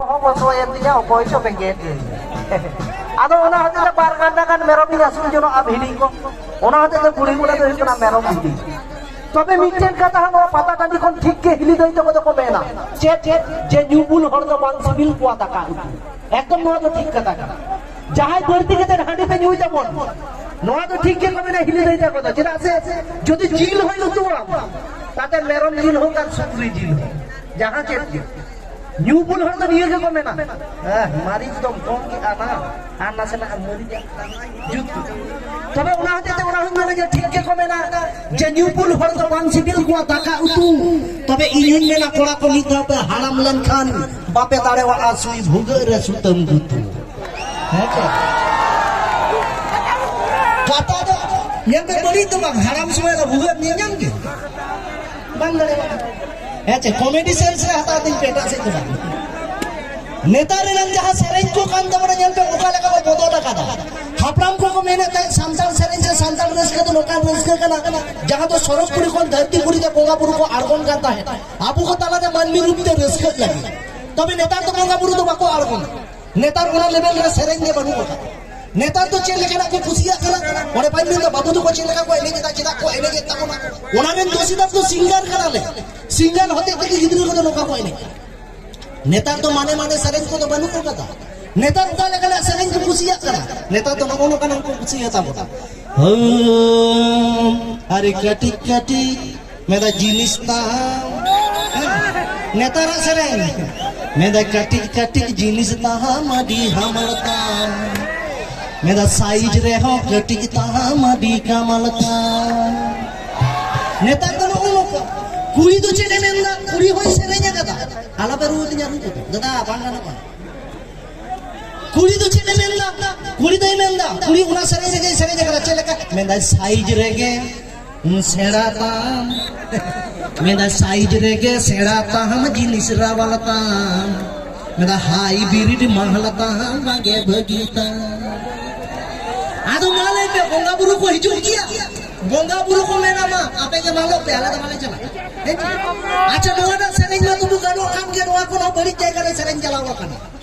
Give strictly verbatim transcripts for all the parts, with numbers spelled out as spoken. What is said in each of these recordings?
ᱦᱚᱸ ᱵᱚᱥᱚᱭᱮᱱ ᱛᱤᱧᱟ, ᱚᱠᱚᱭ ᱪᱚ ᱵᱮᱸᱜᱮᱫ ᱮᱱ᱾ ᱟᱫᱚ ᱚᱱᱟ ᱦᱚᱛᱮᱡ ᱛᱮ ᱵᱟᱨ ᱜᱟᱱᱰᱟ ᱜᱟᱱ ᱢᱮᱨᱚᱢ ᱤᱧ ᱟᱹᱥᱩᱞ ᱡᱚᱱᱚᱜᱼᱟ, ᱵᱷᱤᱰᱤ ᱠᱚ᱾ ᱚᱱᱟ ᱦᱚᱛᱮᱡ ᱛᱮ ᱵᱩᱲᱦᱤ ᱜᱚᱲᱟ ᱫᱚ ᱦᱩᱭᱩᱜ ᱠᱟᱱᱟ ᱢᱮᱨᱚᱢ ᱵᱷᱤᱰᱤ᱾ ᱛᱚᱵᱮ ᱢᱤᱫᱴᱮᱱ ᱠᱟᱛᱷᱟ ᱦᱚᱸ, ᱱᱚᱣᱟ ᱯᱟᱛᱟ ᱴᱟᱺᱰᱤ ᱠᱷᱚᱱ ᱴᱷᱤᱠ ᱜᱮ ᱦᱤᱞᱤ ᱫᱟᱹᱭ ᱛᱟᱠᱚ ᱫᱚᱠᱚ ᱢᱮᱱᱟ, ᱪᱮᱫ? ᱪᱮᱫ? ᱡᱮ ᱧᱩ ᱵᱩᱞ ᱦᱚᱲ ᱫᱚ ᱵᱟᱝ ᱥᱤᱵᱤᱞ ᱠᱚᱣᱟ ᱫᱟᱠᱟ ᱩᱛᱩ᱾ ᱮᱠᱫᱚᱢ ᱱᱚᱣᱟ ᱫᱚ ᱴᱷᱤᱠ ᱠᱟᱛᱷᱟ ᱠᱟᱱᱟ᱾ ᱡᱟᱦᱟᱸᱭ ᱵᱟᱹᱲᱛᱤ ᱠᱟᱛᱮ ᱦᱟᱺᱰᱤ ᱯᱮ ᱧᱩᱭ ᱛᱟᱵᱚᱱ, ᱱᱚᱣᱟ ᱫᱚ ᱴᱷᱤᱠ ᱜᱮᱠᱚ ᱢᱮᱱᱟ ᱦᱤᱞᱤ ᱫᱟᱹᱭ ᱛᱟᱠᱚ ᱫᱚ᱾ ᱪᱮᱫᱟᱜ ᱥᱮ ᱡᱩᱫᱤ ᱡᱤᱞ ᱦᱚᱸᱭ ᱩᱛᱩᱣᱟᱢ, ᱛᱟᱛᱮ ᱢᱮᱨᱚᱢ ᱡᱤᱞ ᱦᱳᱠ ᱟᱨ ᱥᱩᱠᱨᱤ ᱡᱤᱞ ᱦᱳᱠ, ᱡᱟᱦᱟᱸ ᱪᱮᱫ ᱜᱮ, ᱧᱩ ᱵᱩᱞ ᱦᱚᱲ ᱫᱚ ᱱᱤᱭᱟᱹ ᱜᱮᱠᱚ ᱢᱮᱱᱟ, "ᱦᱮᱸ, ᱢᱟᱹᱨᱤᱪ ᱫᱚᱢ ᱠᱚᱢ ᱠᱮᱫᱼᱟ ᱱᱟ, ᱟᱨ ᱱᱟᱥᱮᱱᱟᱜ ᱢᱟᱹᱨᱤᱪ ᱟᱜ ᱡᱩᱛ ᱠᱮᱫ᱾" ᱛᱚᱵᱮ ᱚᱱᱟ ᱦᱚᱛᱮᱡ ᱛᱮ ᱚᱱᱟ ᱦᱚᱸᱧ ᱢᱮᱱᱟ ᱡᱮ ᱴᱷᱤᱠ ᱜᱮᱠᱚ ᱢᱮᱱᱟ ᱡᱮ ᱧᱩ ᱵᱩᱞ ᱦᱚᱲ ᱫᱚ ᱵᱟᱝ ᱥᱤᱵᱤᱞ ᱠᱚᱣᱟ ᱫᱟᱠᱟ ᱩᱛᱩ᱾ ᱛᱚᱵᱮ ᱤᱧ ᱦᱚᱸᱧ ᱢᱮᱱᱟ, ᱠᱚᱲᱟ ᱠᱚ, ᱢᱤᱫ ᱫᱷᱟᱣ ᱯᱮ ᱦᱟᱲᱟᱢ ᱞᱮᱱᱠᱷᱟᱱ ᱵᱟᱯᱮ ᱫᱟᱲᱮᱣᱟᱜᱼᱟ ᱥᱩᱭ ᱵᱷᱩᱜᱟᱹᱜ ᱨᱮ ᱥᱩᱛᱟᱹᱢ ᱜᱩᱛᱩ᱾ ᱦᱮᱸ ᱪᱮ? ᱠᱟᱛᱷᱟ ᱫᱚ ᱧᱮᱞ ᱯᱮ, ᱵᱟᱹᱲᱤᱡ ᱫᱚ ᱵᱟᱝ, ᱦᱟᱲᱟᱢ ᱥᱚᱢᱚᱭ ᱫᱚ ᱵᱷᱩᱜᱟᱹᱜ ᱧᱮᱞ ᱧᱟᱢ ᱜᱮ ᱵᱟᱝ ᱫᱟᱲᱮᱭᱟᱜᱼᱟ᱾ ᱦᱮᱸ ᱪᱮ, ᱠᱚᱢᱮᱰᱤ ᱥᱮᱱᱥ ᱨᱮ ᱦᱟᱛᱟᱣ ᱫᱤᱧ ᱯᱮ, ᱮᱴᱟᱜ ᱥᱮᱫ ᱫᱚ ᱵᱟᱝ᱾ ᱱᱮᱛᱟᱨ ᱨᱮᱱᱟᱜ ᱡᱟᱦᱟᱸ ᱥᱮᱨᱮᱧ ᱠᱚ ᱠᱟᱱ ᱛᱟᱵᱚᱱᱟ, ᱧᱮᱞ ᱯᱮ ᱚᱠᱟ ᱞᱮᱠᱟ ᱠᱚ ᱵᱚᱫᱚᱞ ᱟᱠᱟᱫᱟ᱾ ᱦᱟᱯᱲᱟᱢ ᱠᱚᱠᱚ ᱢᱮᱱᱮᱫ ᱛᱟᱦᱮᱸᱫ ᱥᱟᱱᱛᱟᱲ ᱥᱮᱨᱮᱧ ᱥᱮ ᱥᱟᱱᱛᱟᱲ ᱨᱟᱹᱥᱠᱟᱹ ᱫᱚ ᱱᱚᱝᱠᱟᱱ ᱨᱟᱹᱥᱠᱟᱹ ᱠᱟᱱᱟ, ᱡᱟᱦᱟᱸ ᱫᱚ ᱥᱚᱨᱚᱜᱽ ᱯᱩᱨᱤ ᱠᱷᱚᱱ ᱫᱷᱟᱹᱨᱛᱤ ᱯᱩᱨᱤ ᱛᱮ ᱵᱚᱸᱜᱟ ᱵᱩᱨᱩ ᱠᱚ ᱟᱬᱜᱚᱱ ᱠᱟᱱ ᱛᱟᱦᱮᱸᱫ ᱟᱵᱚ ᱠᱚ ᱛᱟᱞᱟᱨᱮ ᱢᱟᱹᱱᱢᱤ ᱨᱩᱯ ᱛᱮ ᱨᱟᱹᱥᱠᱟᱹᱜ ᱞᱟᱹᱜᱤᱫ᱾ ᱛᱚᱵᱮ ᱱᱮᱛᱟᱨ ᱫᱚ ᱵᱚᱸᱜᱟ ᱵᱩᱨᱩ ᱫᱚ ᱵᱟᱠᱚ ᱟᱬᱜᱚᱱᱟ᱾ ᱱᱮᱛᱟᱨ ᱚᱱᱟ ᱞᱮᱵᱮᱞ ᱨᱮ ᱥᱮᱨᱮᱧ ᱜᱮ ᱵᱟᱹᱱᱩᱜ ᱟᱠᱟᱫᱟ᱾ ᱱᱮᱛᱟᱨ ᱫᱚ ᱪᱮᱫ ᱞᱮᱠᱟᱱᱟᱜ ᱠᱚ ᱠᱩᱥᱤᱭᱟᱜ ᱠᱟᱱᱟ? ᱚᱸᱰᱮ ᱵᱟᱹᱧ ᱢᱮᱱᱫᱟ ᱵᱟᱹᱵᱩ ᱛᱟᱠᱚ ᱪᱮᱫ ᱞᱮᱠᱟ ᱠᱚ ᱮᱱᱮᱡ ᱮᱫᱟ, ᱪᱮᱫᱟᱜ ᱠᱚ ᱮᱱᱮᱡ ᱮᱫ ᱛᱟᱵᱚᱱᱟ, ᱚᱱᱟ ᱨᱮᱱ ᱫᱳᱥᱤ ᱫᱚ ᱥᱤᱝᱜᱟᱨ ᱠᱟᱱᱟᱞᱮ᱾ ᱥᱤᱝᱜᱟᱨ ᱦᱚᱛᱮᱡ ᱛᱮᱜᱮ ᱜᱤᱫᱽᱨᱟᱹ ᱠᱚᱫᱚ ᱱᱚᱝᱠᱟ ᱠᱚ ᱮᱱᱮᱡ ᱠᱟᱱᱟ᱾ ᱱᱮᱛᱟᱨ ᱫᱚ ᱢᱟᱱᱮ ᱢᱟᱱᱮ ᱥᱮᱨᱮᱧ ᱠᱚᱫᱚ ᱵᱟᱹᱱᱩᱜ ᱟᱠᱟᱫᱟ᱾ ᱱᱮᱛᱟᱨ ᱚᱠᱟ ᱞᱮᱠᱟᱱᱟᱜ ᱥᱮᱨᱮᱧ ᱠᱚ ᱠᱩᱥᱤᱭᱟᱜ ᱠᱟᱱᱟ? ᱱᱮᱛᱟᱨ ᱫᱚ ᱱᱚᱜᱼᱚ ᱱᱚᱝᱠᱟᱱᱟᱜ ᱠᱚ ᱠᱩᱥᱤᱭᱟᱜ ᱛᱟᱵᱚᱱᱟ᱾ ᱦᱳ, ᱟᱨᱮ ᱠᱟᱹᱴᱤᱡ ᱠᱟᱹᱴᱤᱡ ᱢᱮᱱᱫᱟ ᱡᱤᱱᱤᱥ ᱛᱟᱢ᱾ ᱱᱮᱛᱟᱨᱟᱜ ᱥᱮᱨᱮᱧ᱾ ᱢᱮᱱᱫᱟ ᱠᱟᱹᱴᱤᱡ ᱠᱟᱹᱴᱤᱡ ᱡᱤᱱᱤᱥ ᱛᱟᱢ ᱟᱹᱰᱤ ᱦᱟᱢᱟᱞ ᱛᱟᱢ᱾ ᱢᱮᱱᱫᱟ ᱥᱟᱭᱤᱡ ᱨᱮᱦᱚᱸ ᱠᱟᱹᱴᱤᱡ ᱛᱟᱢ ᱟᱹᱰᱤ ᱠᱟᱢᱟᱞ ᱛᱟᱢ᱾ ᱱᱮᱛᱟᱨ ᱫᱚ ᱱᱚᱜᱼᱚ ᱱᱚᱝᱠᱟ᱾ ᱠᱩᱲᱤ ᱫᱚ ᱪᱮᱫ ᱮ ᱢᱮᱱᱫᱟ? ᱠᱩᱲᱤ ᱦᱚᱸᱭ ᱥᱮᱨᱮᱧ ᱟᱠᱟᱫᱟ᱾ ᱟᱞᱚᱯᱮ ᱨᱩᱣᱟᱹ ᱛᱤᱧᱟ ᱨᱩ ᱠᱚᱫᱚ᱾ ᱫᱟᱫᱟ, ᱵᱟᱝ ᱜᱟᱱᱚᱜᱼᱟ᱾ ᱠᱩᱲᱤ ᱫᱚ ᱪᱮᱫ ᱮ ᱢᱮᱱᱫᱟ? ᱠᱩᱲᱤ ᱫᱚᱭ ᱢᱮᱱᱫᱟ, ᱠᱩᱲᱤ ᱚᱱᱟ ᱥᱮᱨᱮᱧ ᱨᱮᱜᱮᱭ ᱥᱮᱨᱮᱧ ᱟᱠᱟᱫᱟ᱾ ᱪᱮᱫ ᱞᱮᱠᱟ? ᱢᱮᱱᱫᱟᱭ, "ᱥᱟᱭᱤᱡ ᱨᱮᱜᱮ ᱥᱮᱬᱟ ᱛᱟᱢ", ᱢᱮᱱᱫᱟᱭ, "ᱥᱟᱭᱤᱡ ᱨᱮᱜᱮ ᱥᱮᱬᱟ ᱛᱟᱢ, ᱡᱤᱱᱤᱥ ᱨᱟᱣᱟᱞ ᱛᱟᱢ", ᱢᱮᱱᱫᱟ, "ᱦᱟᱭᱵᱨᱤᱰ ᱢᱟᱞ ᱛᱟᱢ, ᱵᱟᱝᱜᱮ ᱵᱷᱟᱹᱜᱤ ᱛᱟᱢ᱾" ᱟᱫᱚ ᱢᱟ ᱞᱟᱹᱭ ᱯᱮ, ᱵᱚᱸᱜᱟ ᱵᱩᱨᱩ ᱠᱚ ᱦᱤᱡᱩᱜ ᱜᱮᱭᱟ? ᱵᱚᱸᱜᱟ ᱵᱩᱨᱩ ᱠᱚ ᱢᱮᱱᱟ, "ᱢᱟ, ᱟᱯᱮ ᱜᱮ ᱢᱟᱞᱚᱜ ᱯᱮ, ᱟᱞᱮ ᱫᱚ ᱵᱟᱞᱮ ᱪᱟᱞᱟᱜᱼᱟ᱾" ᱦᱮᱸ ᱪᱮ? ᱟᱪᱪᱷᱟ, ᱱᱚᱣᱟ ᱨᱮᱱᱟᱜ ᱥᱮᱨᱮᱧ ᱢᱟ ᱛᱚᱵᱩ ᱜᱟᱱᱚᱜ ᱠᱟᱱ ᱜᱮ, ᱱᱚᱣᱟ ᱠᱷᱚᱱ ᱦᱚᱸ ᱵᱟᱹᱲᱤᱡ ᱡᱟᱭᱜᱟ ᱨᱮ ᱥᱮᱨᱮᱧ ᱪᱟᱞᱟᱣ ᱟᱠᱟᱱᱟ᱾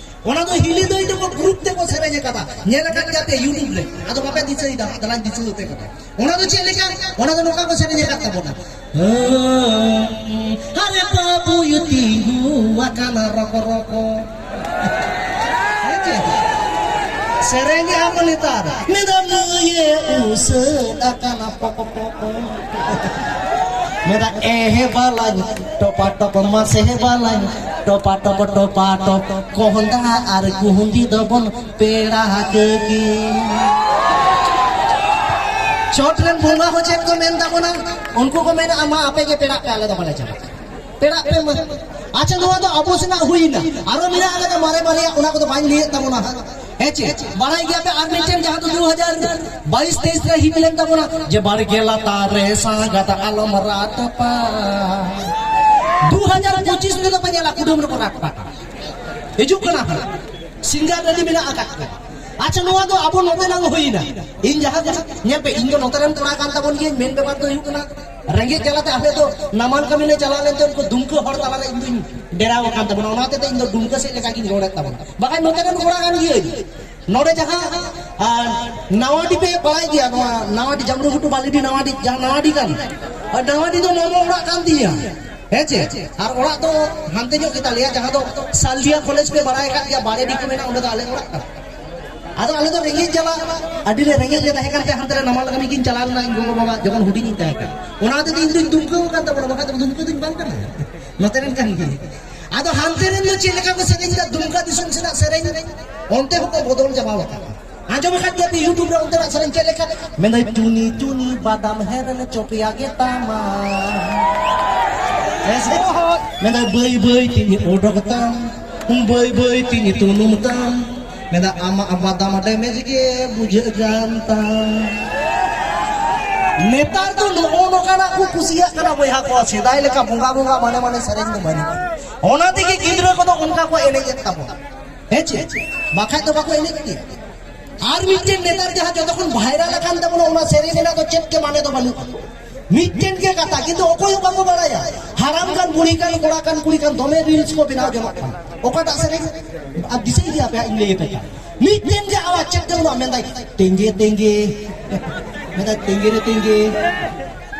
ᱚᱱᱟ ᱫᱚ ᱦᱤᱞᱤ ᱫᱟᱹᱭ ᱛᱟᱠᱚ ᱜᱨᱩᱯ ᱛᱮᱠᱚ ᱥᱮᱨᱮᱧ ᱟᱠᱟᱫᱟ, ᱧᱮᱞ ᱟᱠᱟᱫ ᱜᱮᱭᱟ ᱯᱮ YouTube ᱨᱮ, ᱟᱫᱚ ᱵᱟᱯᱮ ᱫᱤᱥᱟᱹᱭᱮᱫᱟ, ᱫᱮᱞᱟᱧ ᱫᱤᱥᱟᱹ ᱟᱯᱮ ᱠᱟᱱᱟ᱾ ᱚᱱᱟ ᱫᱚ ᱪᱮᱫ ᱞᱮᱠᱟ? ᱚᱱᱟ ᱫᱚ ᱱᱚᱝᱠᱟ ᱠᱚ ᱥᱮᱨᱮᱧ ᱟᱠᱟᱫ ᱛᱟᱵᱚᱱᱟ, "ᱟᱨᱮ ᱵᱟᱹᱵᱩᱭ ᱛᱤᱸᱜᱩ ᱟᱠᱟᱱᱟ ᱨᱚᱠᱚ ᱨᱚᱠᱚ᱾" ᱦᱮᱸ ᱪᱮ? ᱥᱮᱨᱮᱧᱮᱜᱼᱟ ᱠᱚ ᱱᱮᱛᱟᱨ, ᱢᱮᱱᱫᱟ, "ᱢᱟᱹᱭᱮ ᱩᱥᱟᱹᱫ ᱟᱠᱟᱱᱟ ᱯᱚᱠᱚ ᱯᱚᱠᱚ᱾" ᱢᱮᱱᱫᱟ, "ᱮ ᱦᱮ ᱵᱟᱞᱟᱧ, ᱴᱚᱯᱟ ᱴᱚᱯ ᱢᱟᱥᱮ ᱦᱮ ᱵᱟᱞᱟᱧ, ᱴᱚᱯᱟ ᱴᱚᱯ ᱴᱚᱯᱟ ᱴᱚᱯ, ᱠᱚᱦᱚᱸᱫᱟ ᱟᱨ ᱠᱩᱦᱩᱸᱫᱤ ᱫᱚᱵᱚᱱ ᱯᱮᱲᱟ ᱠᱟᱹᱠᱤ᱾" ᱪᱚᱴ ᱨᱮᱱ ᱵᱚᱸᱜᱟ ᱦᱚᱸ ᱪᱮᱫ ᱠᱚ ᱢᱮᱱ ᱛᱟᱵᱚᱱᱟ? ᱩᱱᱠᱩ ᱠᱚ ᱢᱮᱱᱟ, "ᱢᱟ, ᱟᱯᱮ ᱜᱮ ᱯᱮᱲᱟᱜ ᱯᱮ, ᱟᱞᱮ ᱫᱚ ᱵᱟᱞᱮ ᱪᱟᱞᱟᱜᱼᱟ, ᱯᱮᱲᱟᱜ ᱯᱮ ᱢᱟ᱾" ᱟᱪᱪᱷᱟ, ᱱᱚᱣᱟ ᱫᱚ ᱟᱵᱚ ᱥᱮᱱᱟᱜ ᱦᱩᱭᱱᱟ, ᱟᱨᱚ ᱢᱮᱱᱟᱜ ᱟᱠᱟᱫᱟ ᱢᱟᱨᱮ ᱢᱟᱨᱮᱭᱟᱜ, ᱚᱱᱟ ᱠᱚᱫᱚ ᱵᱟᱹᱧ ᱞᱟᱹᱭᱮᱫ ᱛᱟᱵᱚᱱᱟ ᱦᱟᱸᱜ᱾ ᱦᱮᱸ ᱪᱮ? ᱵᱟᱲᱟᱭ ᱜᱮᱭᱟ ᱯᱮ, ᱟᱨ ᱢᱤᱫᱴᱮᱱ ᱡᱟᱦᱟᱸ ᱫᱚ ᱫᱩ ᱦᱟᱡᱟᱨ ᱵᱟᱭᱤᱥ ᱛᱮᱭᱤᱥ ᱨᱮ ᱦᱤᱴ ᱞᱮᱱ ᱛᱟᱵᱚᱱᱟ, ᱡᱮ, "ᱵᱟᱲᱜᱮ ᱞᱟᱛᱟᱨ ᱨᱮ ᱥᱟᱸᱜᱟᱛ ᱟᱞᱚᱢ ᱨᱟᱜ ᱛᱟᱯᱟ᱾" ᱫᱩ ᱦᱟᱡᱟᱨ ᱯᱚᱸᱪᱤᱥ ᱨᱮᱫᱚ ᱯᱮ ᱧᱮᱞᱟ, ᱠᱩᱰᱟᱹᱢ ᱨᱮᱠᱚ ᱨᱟᱜ ᱯᱟᱴᱟ᱾ ᱦᱤᱡᱩᱜ ᱠᱟᱱᱟ ᱦᱟᱸᱜ, ᱥᱤᱝᱜᱟᱨ ᱨᱮᱰᱤ ᱢᱮᱱᱟᱜ ᱟᱠᱟᱫ ᱠᱚᱣᱟ᱾ ᱟᱪᱪᱷᱟ, ᱱᱚᱣᱟ ᱫᱚ ᱟᱵᱚ ᱱᱚᱰᱮᱱᱟᱜ ᱦᱩᱭᱱᱟ᱾ ᱤᱧ ᱡᱟᱦᱟᱸ ᱠᱚ, ᱧᱮᱞ ᱯᱮ, ᱤᱧ ᱫᱚ ᱱᱚᱛᱮ ᱨᱮᱱ ᱠᱚᱲᱟ ᱠᱟᱱ ᱛᱟᱵᱚᱱ ᱜᱤᱭᱟᱹᱧ, ᱢᱮᱱ ᱵᱮᱯᱟᱨ ᱫᱚ ᱦᱩᱭᱩᱜ ᱠᱟᱱᱟ, ᱨᱮᱸᱜᱮᱡ ᱡᱟᱞᱟᱛᱮ ᱟᱞᱮ ᱫᱚ ᱱᱟᱢᱟᱞ ᱠᱟᱹᱢᱤ ᱞᱮ ᱪᱟᱞᱟᱣ ᱞᱮᱱᱛᱮ ᱩᱱᱠᱩ ᱫᱩᱢᱠᱟᱹ ᱦᱚᱲ ᱛᱟᱞᱟᱨᱮ ᱤᱧ ᱫᱩᱧ ᱰᱮᱨᱟᱣ ᱟᱠᱟᱱ ᱛᱟᱵᱚᱱᱟ, ᱚᱱᱟ ᱦᱚᱛᱮᱛᱮ ᱤᱧ ᱫᱚ ᱫᱩᱢᱠᱟᱹ ᱥᱮᱫ ᱞᱮᱠᱟ ᱜᱤᱧ ᱨᱚᱲᱮᱫ ᱛᱟᱵᱚᱱᱟ, ᱵᱟᱠᱷᱟᱱ ᱱᱚᱛᱮ ᱨᱮᱱ ᱠᱚᱲᱟ ᱠᱟᱱ ᱜᱤᱭᱟᱹᱧ᱾ ᱱᱚᱰᱮ ᱡᱟᱦᱟᱸ, ᱟᱨ, ᱱᱟᱣᱟᱰᱤ ᱯᱮ ᱵᱟᱲᱟᱭ ᱜᱮᱭᱟ, ᱱᱚᱣᱟ ᱱᱟᱣᱟᱰᱤ, ᱡᱟᱢᱨᱩ ᱜᱷᱩᱴᱩ ᱵᱟᱞᱤᱰᱤ ᱱᱟᱣᱟᱰᱤ, ᱡᱟᱦᱟᱸ ᱱᱟᱣᱟᱰᱤ ᱠᱟᱱ, ᱟᱨ ᱱᱟᱣᱟᱰᱤ ᱫᱚ ᱢᱟᱢᱚ ᱚᱲᱟᱜ ᱠᱟᱱ ᱛᱤᱧᱟ, ᱦᱮᱸ ᱪᱮ? ᱟᱨ ᱚᱲᱟᱜ ᱫᱚ ᱦᱟᱱᱛᱮ ᱧᱚᱜ ᱜᱮᱛᱟ ᱞᱮᱭᱟ, ᱡᱟᱦᱟᱸ ᱫᱚ ᱥᱟᱞᱰᱤᱦᱟ ᱠᱚᱞᱮᱡᱽ ᱯᱮ ᱵᱟᱲᱟᱭ ᱟᱠᱟᱫ ᱜᱮᱭᱟ, ᱵᱟᱲᱮᱰᱤ ᱠᱚ ᱢᱮᱱᱟ, ᱚᱸᱰᱮ ᱫᱚ ᱟᱞᱮ ᱚᱲᱟᱜ ᱠᱟᱱᱟ᱾ ᱟᱫᱚ ᱟᱞᱮ ᱫᱚ ᱨᱮᱸᱜᱮᱡ ᱡᱟᱞᱟ, ᱟᱹᱰᱤ ᱞᱮ ᱨᱮᱸᱜᱮᱡ ᱞᱮ ᱛᱟᱦᱮᱸ ᱠᱟᱱ ᱛᱮ ᱦᱟᱱᱛᱮ ᱨᱮ ᱱᱟᱢᱟᱞ ᱠᱟᱹᱢᱤ ᱠᱤᱱ ᱪᱟᱞᱟᱣ ᱞᱮᱱᱟ ᱤᱧ ᱜᱚᱜᱚ ᱵᱟᱵᱟ, ᱡᱚᱠᱷᱚᱱ ᱦᱩᱰᱤᱧ ᱤᱧ ᱛᱟᱦᱮᱸ ᱠᱟᱱᱟ᱾ ᱚᱱᱟ ᱦᱚᱛᱮᱛᱮ ᱤᱧ ᱫᱩᱧ ᱫᱩᱢᱠᱟᱹ ᱟᱠᱟᱱ ᱛᱟᱵᱚᱱᱟ, ᱵᱟᱠᱷᱟᱡ ᱫᱚ ᱫᱩᱢᱠᱟᱹ ᱫᱩᱧ ᱵᱟᱝ ᱠᱟᱱᱟ, ᱱᱚᱛᱮ ᱨᱮᱱ ᱠᱟᱱ ᱜᱤᱭᱟᱹᱧ᱾ ᱟᱫᱚ ᱦᱟᱱᱛᱮ ᱨᱮᱱ ᱫᱚ ᱪᱮᱫ ᱞᱮᱠᱟ ᱠᱚ ᱥᱮᱨᱮᱧ ᱮᱫᱟ, ᱫᱩᱢᱠᱟ ᱫᱤᱥᱚᱢ ᱥᱮᱱᱟᱜ ᱥᱮᱨᱮᱧ ᱚᱱᱛᱮ ᱦᱚᱸᱠᱚ ᱵᱚᱫᱚᱞ ᱪᱟᱵᱟ ᱟᱠᱟᱫᱟ᱾ ᱟᱸᱡᱚᱢ ᱟᱠᱟᱫ ᱜᱮᱭᱟ ᱯᱮ YouTube ᱨᱮ ᱚᱱᱛᱮᱱᱟᱜ ᱥᱮᱨᱮᱧ ᱪᱮᱫ ᱞᱮᱠᱟ? ᱢᱮᱱᱫᱟᱭ, "ᱪᱩᱱᱤ ᱪᱩᱱᱤ ᱵᱟᱫᱟᱢ ᱦᱮᱨᱮᱞ ᱪᱚᱯᱮᱭᱟ ᱜᱮ ᱛᱟᱢᱟ᱾" ᱦᱮᱸ ᱥᱮ? ᱢᱮᱱᱫᱟᱭ, "ᱵᱟᱹᱭ ᱵᱟᱹᱭ ᱛᱤᱧ ᱚᱰᱚᱠ ᱛᱟᱢ, ᱵᱟᱹᱭ ᱵᱟᱹᱭ ᱛᱤᱧ ᱛᱩᱱᱩᱢ ᱛᱟᱢ᱾" ᱢᱮᱱᱫᱟ, "ᱟᱢᱟᱜ ᱵᱟᱫᱟᱢ ᱰᱮᱢᱮᱡᱽ ᱜᱮ ᱵᱩᱡᱷᱟᱹᱜ ᱠᱟᱱ ᱛᱟᱢ᱾" ᱱᱮᱛᱟᱨ ᱫᱚ ᱱᱚᱜᱼᱚ ᱱᱚᱝᱠᱟᱱᱟᱜ ᱠᱚ ᱠᱩᱥᱤᱭᱟᱜ ᱠᱟᱱᱟ ᱵᱚᱭᱦᱟ ᱠᱚ, ᱥᱮᱫᱟᱭ ᱞᱮᱠᱟ ᱵᱚᱸᱜᱟ ᱵᱚᱸᱜᱟ ᱢᱟᱱᱮ ᱢᱟᱱᱮ ᱥᱮᱨᱮᱧ ᱫᱚ ᱵᱟᱹᱱᱩᱜᱼᱟ᱾ ᱚᱱᱟ ᱛᱮᱜᱮ ᱜᱤᱫᱽᱨᱟᱹ ᱠᱚᱫᱚ ᱚᱱᱠᱟ ᱠᱚ ᱮᱱᱮᱡᱮᱫ ᱛᱟᱵᱚᱱᱟ, ᱦᱮᱸ ᱪᱮ? ᱵᱟᱠᱷᱟᱡ ᱫᱚ ᱵᱟᱠᱚ ᱮᱱᱮᱡ ᱠᱮᱭᱟ᱾ ᱟᱨ ᱢᱤᱫᱴᱮᱱ ᱱᱮᱛᱟᱨ ᱡᱟᱦᱟᱸ ᱡᱚᱛᱚ ᱠᱷᱚᱱ ᱵᱷᱟᱭᱨᱟᱞ ᱟᱠᱟᱱ ᱛᱟᱵᱚᱱᱟ, ᱚᱱᱟ ᱥᱮᱨᱮᱧ ᱨᱮᱱᱟᱜ ᱫᱚ ᱪᱮᱫ ᱜᱮ ᱢᱟᱱᱮ ᱫᱚ ᱵᱟᱹᱱᱩᱜᱼᱟ᱾ ᱢᱤᱫᱴᱮᱱ ᱜᱮ ᱠᱟᱛᱷᱟ, ᱠᱤᱱᱛᱩ ᱚᱠᱚᱭ ᱦᱚᱸ ᱵᱟᱠᱚ ᱵᱟᱲᱟᱭᱟ᱾ ᱦᱟᱲᱟᱢ ᱠᱟᱱ, ᱵᱩᱲᱦᱤ ᱠᱟᱱ, ᱠᱚᱲᱟ ᱠᱟᱱ, ᱠᱩᱲᱤ ᱠᱟᱱ, ᱫᱚᱢᱮ ᱨᱤᱞᱥ ᱠᱚ ᱵᱮᱱᱟᱣ ᱡᱚᱱᱚᱜ ᱠᱟᱱᱟ᱾ ᱚᱠᱟᱴᱟᱜ ᱥᱮᱨᱮᱧ? ᱟᱨ ᱫᱤᱥᱟᱹᱭ ᱜᱮᱭᱟ ᱯᱮ, ᱤᱧ ᱞᱟᱹᱭ ᱟᱯᱮ ᱠᱟᱱᱟ᱾ ᱢᱤᱫᱴᱮᱱ ᱜᱮ ᱟᱣᱟᱡ, ᱪᱮᱫ ᱜᱮ ᱵᱟᱹᱱᱩᱜᱼᱟ᱾ ᱢᱮᱱᱫᱟᱭ, "ᱛᱮᱸᱜᱮ ᱛᱮᱸᱜᱮ", ᱢᱮᱱᱫᱟᱭ, "ᱛᱮᱸᱜᱮ ᱨᱮ ᱛᱮᱸᱜᱮ",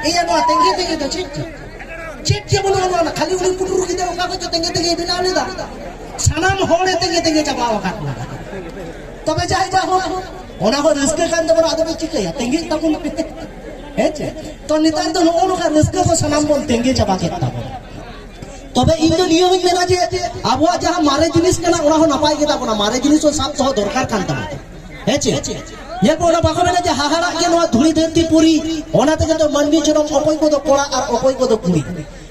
ᱮᱭᱟ, ᱱᱚᱣᱟ ᱛᱮᱸᱜᱮ ᱛᱮᱸᱜᱮ ᱫᱚ ᱪᱮᱫ ᱪᱚ? ᱪᱮᱫ ᱪᱚ ᱵᱟᱹᱱᱩᱜᱼᱟ ᱱᱚᱣᱟ᱾ ᱠᱷᱟᱹᱞᱤ ᱩᱱᱤ ᱯᱩᱴᱩᱨ ᱜᱤᱫᱟᱹᱨ ᱚᱠᱟ ᱠᱷᱚᱱ ᱪᱚ ᱛᱮᱸᱜᱮ ᱛᱮᱸᱜᱮᱭ ᱵᱮᱱᱟᱣ ᱞᱮᱫᱟ᱾ ᱥᱟᱱᱟᱢ ᱦᱚᱲᱮ ᱛᱮᱸᱜᱮ ᱛᱮᱸᱜᱮ ᱪᱟᱵᱟ ᱟᱠᱟᱫ ᱵᱚᱱᱟ᱾ ᱛᱚᱵᱮ ᱡᱟᱭ ᱵᱟ ᱦᱳᱠ, ᱚᱱᱟ ᱦᱚᱸ ᱨᱟᱹᱥᱠᱟᱹ ᱠᱟᱱ ᱛᱟᱵᱚᱱᱟ, ᱟᱫᱚ ᱵᱚᱱ ᱪᱤᱠᱟᱹᱭᱟ, ᱛᱮᱸᱜᱮ ᱛᱟᱵᱚᱱ ᱯᱮ᱾ ᱦᱮᱸ ᱪᱮ? ᱛᱚ ᱱᱮᱛᱟᱨ ᱫᱚ ᱱᱚᱜᱼᱚ ᱱᱚᱝᱠᱟ ᱨᱟᱹᱥᱠᱟᱹ ᱠᱚ ᱥᱟᱱᱟᱢ ᱵᱚᱱ ᱛᱮᱸᱜᱮ ᱪᱟᱵᱟ ᱠᱮᱫ ᱛᱟᱵᱚᱱᱟ᱾ ᱛᱚᱵᱮ ᱤᱧ ᱫᱚ ᱱᱤᱭᱟᱹ ᱦᱚᱸᱧ ᱢᱮᱱᱟ ᱡᱮ ᱟᱵᱚᱣᱟᱜ ᱡᱟᱦᱟᱸ ᱢᱟᱨᱮ ᱡᱤᱱᱤᱥ ᱠᱟᱱᱟ, ᱚᱱᱟ ᱦᱚᱸ ᱱᱟᱯᱟᱭ ᱜᱮ ᱛᱟᱵᱚᱱᱟ, ᱢᱟᱨᱮ ᱡᱤᱱᱤᱥ ᱦᱚᱸ ᱥᱟᱵ ᱫᱚᱦᱚ ᱫᱚᱨᱠᱟᱨ ᱠᱟᱱ ᱛᱟᱵᱚᱱᱟ᱾ ᱦᱮᱸ ᱪᱮ? ᱧᱮᱞ ᱯᱮ, ᱚᱱᱟ ᱵᱟᱠᱚ ᱢᱮᱱᱟ ᱡᱮ ᱦᱟᱦᱟᱲᱟᱜ ᱜᱮ ᱱᱚᱣᱟ ᱫᱷᱩᱲᱤ ᱫᱷᱟᱹᱨᱛᱤ ᱯᱩᱨᱤ, ᱚᱱᱟ ᱛᱮᱜᱮ ᱛᱚ ᱢᱟᱹᱱᱢᱤ ᱡᱚᱱᱚᱢ, ᱚᱠᱚᱭ ᱠᱚᱫᱚ ᱠᱚᱲᱟ ᱟᱨ ᱚᱠᱚᱭ ᱠᱚᱫᱚ ᱠᱩᱲᱤ᱾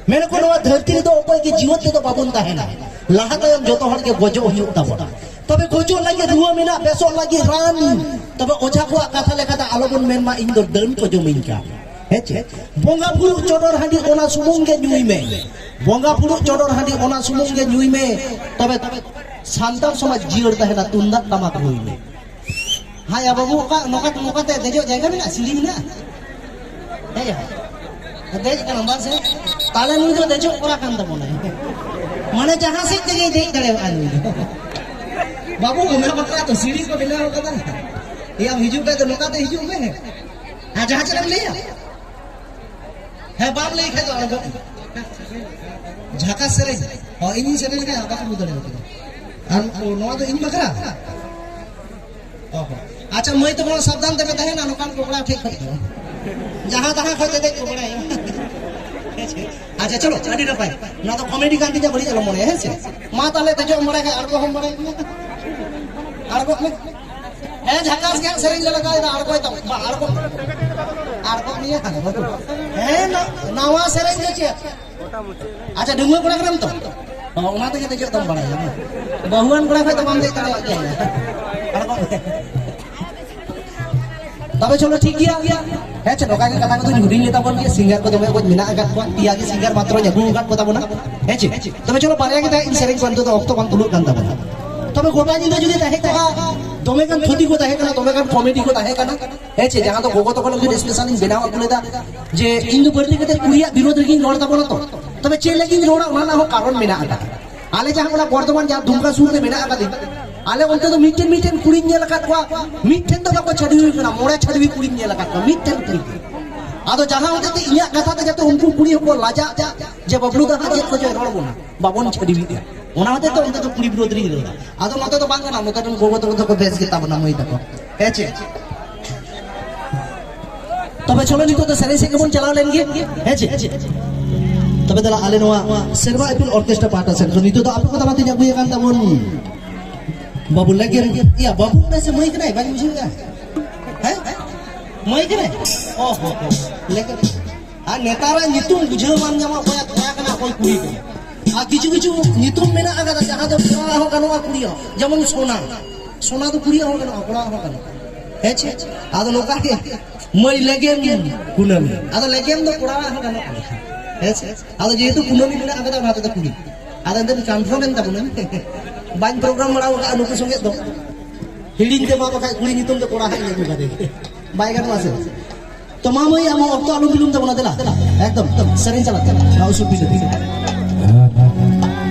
ᱢᱮᱱᱟᱠᱚ ᱱᱚᱣᱟ ᱫᱷᱟᱹᱨᱛᱤ ᱨᱮᱫᱚ ᱚᱠᱚᱭ ᱜᱮ ᱡᱤᱣᱮᱫ ᱛᱮᱫᱚ ᱵᱟᱵᱚᱱ ᱛᱟᱦᱮᱱᱟ, ᱞᱟᱦᱟ ᱛᱟᱭᱚᱢ ᱡᱚᱛᱚ ᱦᱚᱲ ᱜᱮ ᱜᱚᱡᱚᱜ ᱦᱩᱭᱩᱜ ᱛᱟᱵᱚᱱᱟ᱾ ᱛᱚᱵᱮ ᱜᱚᱡᱚᱜ ᱞᱟᱹᱜᱤᱫ, ᱨᱩᱣᱟᱹ ᱢᱮᱱᱟᱜ ᱵᱮᱥᱚᱜ ᱞᱟᱹᱜᱤᱫ ᱨᱟᱱ, ᱛᱚᱵᱮ ᱚᱡᱷᱟ ᱠᱚᱣᱟᱜ ᱠᱟᱛᱷᱟ ᱞᱮᱠᱟᱛᱮ ᱟᱞᱚᱵᱚᱱ ᱢᱮᱱ ᱢᱟ ᱤᱧ ᱫᱚ ᱰᱟᱹᱱ ᱠᱚ ᱡᱚᱢᱤᱧ ᱠᱟᱱ᱾ ᱦᱮᱸ ᱪᱮ? ᱵᱚᱸᱜᱟ ᱵᱩᱨᱩ ᱪᱚᱰᱚᱨ ᱦᱟᱺᱰᱤ ᱚᱱᱟ ᱥᱩᱢᱩᱝ ᱜᱮ ᱧᱩᱭ ᱢᱮ, ᱵᱚᱸᱜᱟ ᱵᱩᱨᱩ ᱪᱚᱰᱚᱨ ᱦᱟᱺᱰᱤ ᱚᱱᱟ ᱥᱩᱢᱩᱝ ᱜᱮ ᱧᱩᱭ ᱢᱮ, ᱛᱚᱵᱮ ᱥᱟᱱᱛᱟᱲ ᱥᱚᱢᱟᱡᱽ ᱡᱤᱭᱟᱹᱲ ᱛᱟᱦᱮᱱᱟ, ᱛᱩᱢᱫᱟᱜ ᱴᱟᱢᱟᱠ ᱨᱩᱭ ᱢᱮ᱾ ᱦᱮᱸ ᱭᱟ ᱵᱟᱹᱵᱩ, ᱚᱠᱟ ᱱᱚᱝᱠᱟ, ᱱᱚᱝᱠᱟᱛᱮ ᱫᱮᱡᱚᱜ ᱡᱟᱭᱜᱟ ᱢᱮᱱᱟᱜᱼᱟ? ᱥᱤᱲᱤ ᱢᱮᱱᱟᱜᱼᱟ? ᱦᱮᱸ ᱭᱟ, ᱫᱮᱡ ᱠᱟᱱᱟ ᱵᱟᱝ ᱥᱮ? ᱛᱟᱦᱞᱮ ᱱᱩᱭ ᱫᱚ ᱫᱮᱡᱚᱜ ᱠᱚᱲᱟ ᱠᱟᱱ ᱛᱟᱵᱚᱱᱟᱭ, ᱢᱟᱱᱮ ᱡᱟᱦᱟᱸ ᱥᱮᱫ ᱛᱮᱜᱮᱭ ᱫᱮᱡ ᱫᱟᱲᱮᱭᱟᱜᱼᱟ ᱱᱩᱭ ᱫᱚ᱾ ᱵᱟᱹᱵᱩ, ᱚᱱᱟ ᱵᱟᱠᱷᱨᱟ ᱛᱚ ᱥᱤᱲᱤ ᱠᱚ ᱵᱮᱱᱟᱣ ᱠᱟᱫᱟ᱾ ᱮᱭᱟᱢ ᱦᱤᱡᱩᱜ ᱠᱷᱟᱡ ᱫᱚ ᱱᱚᱝᱠᱟᱛᱮ ᱦᱤᱡᱩᱜ ᱢᱮ᱾ ᱟᱨ ᱡᱟᱦᱟᱸ ᱪᱮᱫ ᱮᱢ ᱞᱟᱹᱭᱟ? ᱦᱮᱸ, ᱵᱟᱢ ᱞᱟᱹᱭ ᱠᱷᱟᱡ ᱫᱚ ᱟᱬᱜᱚ᱾ ᱡᱷᱟᱠᱟᱥ ᱥᱮᱨᱮᱧ᱾ ᱚ, ᱤᱧᱤᱧ ᱥᱮᱨᱮᱧ ᱞᱮᱠᱷᱟᱡ ᱵᱟᱠᱚ ᱵᱩᱡᱽ ᱫᱟᱲᱮᱭᱟᱜᱼᱟ᱾ ᱟᱨ ᱱᱚᱣᱟ ᱫᱚ ᱤᱧ ᱵᱟᱠᱷᱨᱟ? ᱚ ᱦᱚᱸ᱾ ᱟᱪᱪᱷᱟ, ᱢᱟᱹᱭ ᱛᱟᱠᱚ ᱥᱟᱵᱫᱷᱟᱱ ᱛᱮᱯᱮ ᱛᱟᱦᱮᱱᱟ ᱱᱚᱝᱠᱟᱱ ᱠᱚ ᱠᱚᱲᱟ ᱴᱷᱮᱡ ᱠᱷᱚᱡ ᱫᱚ᱾ ᱡᱟᱦᱟᱸ ᱛᱟᱦᱟᱸ ᱠᱷᱚᱡ ᱫᱮᱡ ᱠᱚ ᱵᱟᱲᱟᱭᱟ᱾ ᱟᱪᱪᱷᱟ, ᱪᱚᱞᱚ, ᱟᱹᱰᱤ ᱱᱟᱯᱟᱭ᱾ ᱱᱚᱣᱟ ᱫᱚ ᱠᱚᱢᱮᱰᱤ ᱠᱟᱱ ᱛᱤᱧᱟ, ᱵᱟᱹᱲᱤᱡ ᱟᱞᱚᱢ ᱢᱚᱱᱮᱭᱟ, ᱦᱮᱸ ᱥᱮ? ᱢᱟ ᱛᱟᱦᱞᱮ, ᱫᱮᱡᱚᱜ ᱮᱢ ᱵᱟᱲᱟᱭ ᱠᱷᱟᱡ ᱟᱬᱜᱚ ᱦᱚᱸᱢ ᱵᱟᱲᱟᱭ ᱜᱮᱭᱟ᱾ ᱟᱬᱜᱚᱜ ᱢᱮ᱾ ᱦᱮᱸ, ᱡᱷᱟᱠᱟᱥ ᱜᱮ ᱦᱟᱸᱜ ᱥᱮᱨᱮᱧ ᱞᱮ ᱞᱟᱜᱟᱣ ᱮᱫᱟ, ᱟᱬᱜᱚᱭ ᱛᱟᱢ, ᱵᱟ, ᱟᱬᱜᱚ᱾ ᱟᱬᱜᱚ ᱱᱤᱭᱟᱹ ᱦᱟᱸᱜ᱾ ᱦᱮᱸ, ᱱᱟ-, ᱱᱟᱣᱟ ᱥᱮᱨᱮᱧ ᱫᱚ ᱪᱮᱫ? ᱟᱪᱪᱷᱟ, ᱰᱟᱺᱜᱩᱣᱟᱹ ᱠᱚᱲᱟ ᱠᱟᱱᱟᱢ ᱛᱚ? ᱚ, ᱚᱱᱟ ᱛᱮᱜᱮ ᱫᱮᱡᱚᱜ ᱫᱚᱢ ᱵᱟᱲᱟᱭᱟ᱾ ᱵᱟᱹᱦᱩᱣᱟᱱ ᱠᱚᱲᱟ ᱠᱷᱟᱡ ᱫᱚ ᱵᱟᱢ ᱫᱮᱡ ᱫᱟᱲᱮᱭᱟᱜ ᱜᱮᱭᱟ᱾ ᱟᱬᱜᱚ ᱢᱮ᱾ ᱛᱚᱵᱮ ᱪᱚᱞᱚ, ᱴᱷᱤᱠ ᱜᱮᱭᱟ᱾ ᱦᱮᱸ ᱪᱮ, ᱱᱚᱝᱠᱟ ᱜᱮ ᱠᱟᱛᱷᱟ ᱠᱚᱫᱚᱧ ᱦᱩᱰᱤᱧ ᱞᱮ ᱛᱟᱵᱚᱱ ᱜᱮ᱾ ᱥᱤᱝᱜᱟᱨ ᱠᱚ ᱫᱚᱢᱮ ᱚᱠᱚᱡ ᱢᱮᱱᱟᱜ ᱟᱠᱟᱫ ᱠᱚᱣᱟ, ᱯᱮᱭᱟ ᱜᱮ ᱥᱤᱝᱜᱟᱨ ᱢᱟᱛᱨᱚᱧ ᱟᱹᱜᱩ ᱟᱠᱟᱫ ᱠᱚ ᱛᱟᱵᱚᱱᱟ᱾ ᱦᱮᱸ ᱪᱮ? ᱛᱚᱵᱮ ᱪᱚᱞᱚ, ᱵᱟᱨᱭᱟ ᱜᱮ ᱛᱟᱦᱮᱸ ᱤᱧ ᱥᱮᱨᱮᱧ ᱠᱚᱣᱟ, ᱱᱤᱛᱚᱜ ᱫᱚ ᱚᱠᱛᱚ ᱵᱟᱝ ᱠᱩᱞᱟᱹᱜ ᱠᱟᱱ ᱛᱟᱵᱚᱱᱟ᱾ ᱛᱚᱵᱮ ᱜᱚᱴᱟ ᱧᱤᱫᱟᱹ ᱡᱩᱫᱤ ᱛᱟᱦᱮᱸ ᱠᱚᱜᱼᱟ, ᱫᱚᱢᱮ ᱜᱟᱱ ᱛᱷᱩᱛᱤ ᱠᱚ ᱛᱟᱦᱮᱸ ᱠᱟᱱᱟ, ᱫᱚᱢᱮ ᱜᱟᱱ ᱠᱚᱢᱮᱰᱤ ᱠᱚ ᱛᱟᱦᱮᱸ ᱠᱟᱱᱟ᱾ ᱦᱮᱸ ᱪᱮ, ᱡᱟᱦᱟᱸ ᱫᱚ ᱜᱚᱜᱚ ᱛᱟᱠᱚ ᱞᱟᱹᱜᱤᱫ ᱥᱯᱮᱥᱟᱞ ᱤᱧ ᱵᱮᱱᱟᱣ ᱟᱹᱜᱩ ᱞᱮᱫᱟ, ᱡᱮ ᱤᱧ ᱫᱚ ᱵᱟᱹᱲᱛᱤ ᱠᱟᱛᱮ ᱠᱩᱲᱤᱭᱟᱜ ᱵᱤᱨᱳᱫᱷ ᱨᱮᱜᱤᱧ ᱨᱚᱲ ᱛᱟᱵᱚᱱᱟ ᱛᱚ᱾ ᱛᱚᱵᱮ ᱪᱮᱫ ᱞᱟᱹᱜᱤᱫ ᱤᱧ ᱨᱚᱲᱟ, ᱚᱱᱟ ᱨᱮᱱᱟᱜ ᱦᱚᱸ ᱠᱟᱨᱚᱱ ᱢᱮᱱᱟᱜ ᱟᱠᱟᱫᱟ᱾ ᱟᱞᱮ ᱡᱟᱦᱟᱸ ᱚᱱᱟ ᱵᱚᱨᱫᱷᱚᱢᱟᱱ ᱡᱟᱦᱟᱸ ᱫᱩᱢᱠᱟ ᱥᱩᱨ ᱨᱮ ᱢᱮᱱᱟᱜ ᱟᱠᱟᱫᱤᱧ, ᱟᱞᱮ ᱚᱱᱛᱮ ᱫᱚ ᱢᱤᱫᱴᱮᱱ ᱢᱤᱫᱴᱮᱱ ᱠᱩᱲᱤᱧ ᱧᱮᱞ ᱟᱠᱟᱫ ᱠᱚᱣᱟ, ᱢᱤᱫᱴᱮᱱ ᱫᱚ ᱵᱟᱠᱚ ᱪᱷᱟᱹᱰᱣᱤ ᱠᱟᱱᱟ, ᱢᱚᱬᱮ ᱪᱷᱟᱹᱰᱣᱤ ᱠᱩᱲᱤᱧ ᱧᱮᱞ ᱟᱠᱟᱫ ᱠᱚᱣᱟ, ᱢᱤᱫᱴᱮᱱ ᱠᱩᱲᱤ ᱜᱮ᱾ ᱟᱫᱚ ᱡᱟᱦᱟᱸ ᱦᱚᱛᱮᱡ ᱛᱮ ᱤᱧᱟᱹᱜ ᱠᱟᱛᱷᱟ ᱛᱮ ᱡᱟᱛᱮ ᱩᱱᱠᱩ ᱠᱩᱲᱤ ᱦᱚᱸᱠᱚ ᱞᱟᱡᱟᱜ ᱡᱮ ᱵᱟᱵᱞᱩ ᱫᱟ ᱦᱟᱸᱜ ᱪᱮᱫ ᱠᱚᱪᱚᱭ ᱨᱚᱲ ᱵᱚᱱᱟ, ᱵᱟᱵᱚᱱ ᱪᱷᱟᱹᱰᱣᱤᱜᱼᱟ, ᱚᱱᱟ ᱦᱚᱛᱮᱡ ᱛᱮ ᱚᱱᱛᱮ ᱫᱚ ᱠᱩᱲᱤ ᱵᱤᱨᱳᱫᱷ ᱨᱤᱧ ᱨᱚᱲᱟ᱾ ᱟᱫᱚ ᱱᱚᱛᱮ ᱫᱚ ᱵᱟᱝ ᱠᱟᱱᱟ, ᱱᱚᱛᱮ ᱨᱮᱱ ᱜᱚᱜᱚ ᱛᱟᱠᱚ ᱫᱚᱠᱚ ᱵᱮᱥ ᱜᱮᱛᱟ ᱵᱚᱱᱟ ᱢᱟᱹᱭ ᱛᱟᱠᱚ, ᱦᱮᱸ ᱪᱮ? ᱛᱚᱵᱮ ᱪᱚᱞᱚ ᱱᱤᱛᱚᱜ ᱫᱚ ᱥᱮᱨᱮᱧ ᱥᱮᱫ ᱜᱮᱵᱚᱱ ᱪᱟᱞᱟᱣ ᱞᱮᱱ ᱜᱮ, ᱦᱮᱸ ᱪᱮ? ᱛᱚᱵᱮ ᱫᱮᱞᱟ ᱟᱞᱮ ᱱᱚᱣᱟ ᱥᱮᱨᱢᱟ ᱤᱯᱤᱞ ᱚᱨᱠᱮᱥᱴᱨᱟ ᱯᱟᱦᱴᱟ ᱥᱮᱫ ᱠᱷᱚᱱ ᱱᱤᱛᱚᱜ ᱫᱚ ᱟᱯᱮ ᱠᱚ ᱛᱟᱞᱟᱛᱮᱧ ᱟᱹᱜᱩᱭᱮ ᱠᱟᱱ ᱛᱟᱵᱚᱱ ᱵᱟᱹᱵᱩ ᱞᱮᱜᱮᱢ, ᱤᱭᱟ ᱵᱟᱹᱵᱩ ᱠᱟᱱᱟᱭ ᱥᱮ ᱢᱟᱹᱭ ᱠᱟᱱᱟᱭ ᱵᱟᱹᱧ ᱵᱩᱡᱷᱟᱹᱣᱮᱫᱼᱟ᱾ ᱦᱮᱸ? ᱢᱟᱹᱭ ᱠᱟᱱᱟᱭ? ᱚ ᱦᱚ ᱦᱚ᱾ ᱞᱮᱜᱮᱢ᱾ ᱟᱨ ᱱᱮᱛᱟᱨᱟᱜ ᱧᱩᱛᱩᱢ ᱵᱩᱡᱷᱟᱹᱣ ᱵᱟᱢ ᱧᱟᱢᱟ ᱚᱠᱚᱭᱟᱜ ᱠᱚᱲᱟ ᱠᱟᱱᱟ ᱚᱠᱚᱭ ᱠᱩᱲᱤ ᱠᱟᱱᱟ᱾ ᱟᱨ ᱠᱤᱪᱷᱩ ᱠᱤᱪᱷᱩ ᱧᱩᱛᱩᱢ ᱢᱮᱱᱟᱜ ᱟᱠᱟᱫᱟ ᱡᱟᱦᱟᱸ ᱫᱚ ᱠᱚᱲᱟ ᱦᱚᱸ ᱜᱟᱱᱚᱜᱼᱟ ᱠᱩᱲᱤ ᱦᱚᱸ, ᱡᱮᱢᱚᱱ ᱥᱳᱱᱟ᱾ ᱥᱳᱱᱟ ᱫᱚ ᱠᱩᱲᱤᱭᱟᱜ ᱦᱚᱸ ᱜᱟᱱᱚᱜᱼᱟ, ᱠᱚᱲᱟ ᱦᱚᱸ ᱜᱟᱱᱚᱜᱼᱟ᱾ ᱦᱮᱸ ᱪᱮ? ᱟᱫᱚ ᱱᱚᱝᱠᱟ ᱜᱮ ᱢᱟᱹᱭ ᱞᱮᱜᱮᱢ ᱠᱩᱱᱟᱹᱢᱤ, ᱟᱫᱚ ᱞᱮᱜᱮᱢ ᱫᱚ ᱠᱚᱲᱟ ᱦᱚᱸ ᱜᱟᱱᱚᱜᱼᱟ᱾ ᱦᱮᱸ ᱪᱮ? ᱟᱫᱚ ᱡᱮᱦᱮᱛᱩ ᱠᱩᱱᱟᱹᱢᱤ ᱢᱮᱱᱟᱜ ᱟᱠᱟᱫᱟ ᱚᱱᱟ ᱛᱮᱫᱚ ᱠᱩᱲᱤ᱾ ᱟᱫᱚ ᱮᱱᱛᱮ ᱠᱚᱱᱯᱷᱟᱨᱢ ᱮᱱ ᱛᱟᱵᱚᱱᱟ᱾ ᱵᱟᱹᱧ ᱯᱨᱳᱜᱨᱟᱢ ᱵᱟᱲᱟ ᱟᱠᱟᱫᱼᱟ ᱱᱩᱠᱩ ᱥᱚᱸᱜᱮ ᱫᱚ᱾ ᱦᱤᱲᱤᱧ ᱛᱮ ᱢᱟ ᱵᱟᱠᱷᱟᱡ ᱠᱩᱲᱤ ᱧᱩᱛᱩᱢ ᱛᱮ ᱠᱚᱲᱟ ᱦᱟᱸᱜ ᱤᱧ ᱟᱹᱜᱩ ᱠᱟᱫᱮ᱾ ᱵᱟᱭ ᱜᱟᱱᱚᱜᱼᱟ ᱥᱮ? ᱛᱚ ᱢᱟ ᱢᱟᱹᱭ, ᱟᱢ ᱦᱚᱸ ᱚᱠᱛᱚ ᱟᱞᱚᱢ ᱵᱤᱞᱚᱢ ᱛᱟᱵᱚᱱᱟ, ᱫᱮᱞᱟ᱾ ᱮᱠᱫᱚᱢ, ᱮᱠᱫᱚᱢ, ᱥᱮᱨᱮᱧ ᱪᱟᱞᱟᱜ ᱠᱟᱱᱟ᱾ ᱱᱚᱣᱟ ᱩᱥᱩᱞ ᱯᱤᱸᱰᱟᱹ ᱛᱮ᱾